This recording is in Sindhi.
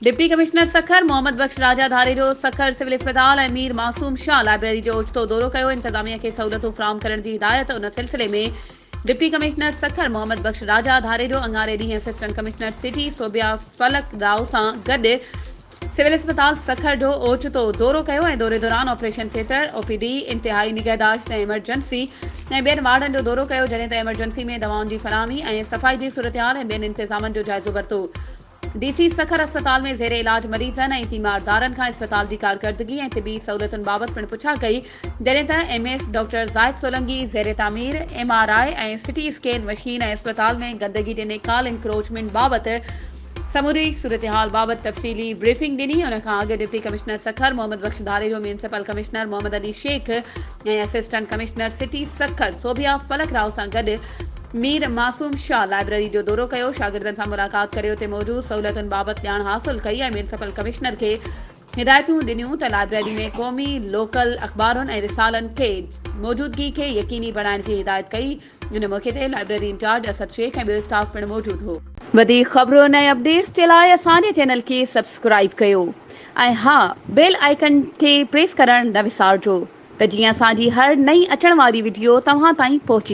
ڊپٽي ڪمشنر سکر محمد بخش راجا ڌاريجو سکر سول اسپتال ۽ مير معصوم شاهه لائبريري جو اوچتو دورو ڪيو، انتظاميه کي سهولتون فراهم ڪرڻ جي هدايت، ان سلسلي ۾ ڊپٽي ڪمشنر سکر محمد بخش راجا ڌاريجو اڱاري ڏينهن assistant commissioner city Sobia Falak Rao سان گڏ سول اسپتال سکر جو اوچتو دورو ڪيو ۽ دوري دوران operation theatre, O P D, انتهائي نگهداشت ۽ ايمرجنسي ۽ ٻين وارڊن جو دورو ڪيو، جڏهن ته ايمرجنسي ۾ دوائن جي فراهمي ۽ صفائي جي صورتحال ۽ ٻين انتظامن جو جائزو ورتو. ڊي سي سکر اسپتال ۾ زير علاج مريضن ۽ تيماردارن کان اسپتال جي ڪارڪردگي ۽ طبي سهولتن بابت پڻ پڇا ڪئي جڏهن ته M S doctor Zahid Solangi زير تعمير M R I ۽ CT scan machine ۽ اسپتال ۾ گندگي جي نيڪال انڪروچمينٽ بابت سموري صورتحال بابت تفصيلي بريفنگ ڏني ان کان اڳ deputy commissioner Sukkur Muhammad Bakhsh Dharejo municipal commissioner Muhammad Ali Shaikh ۽ assistant commissioner city Sukkur Sobia Falak Rao سان گڏ مير معصوم شاهه لائبريري جو دورو ڪيو، شاگردن سان ملاقات ڪري اتي موجود سهولتن بابت ڄاڻ حاصل ڪئي ۽ ميونسپل ڪمشنر کي هدايتون ڏنيون ته لائبريري ۾ قومي، لوڪل اخبارن ۽ رسالن کي موجودگي کي يقيني بڻائڻ جي هدايت ڪئي، ان موقعي تي لائبريري انچارج اسد شيخ ۽ ٻيو اسٽاف پڻ موجود هو. وڌيڪ خبرن ۽ اپڊيٽس جي لاء اسان جي چينل کي سبسڪرائيب ڪيو ۽ ها بيل آئيڪن کي پريس ڪرڻ نه وسارجو ته جيئن اسان جي هر نئين اچڻ واري وڊيو توهان تائين پهچي.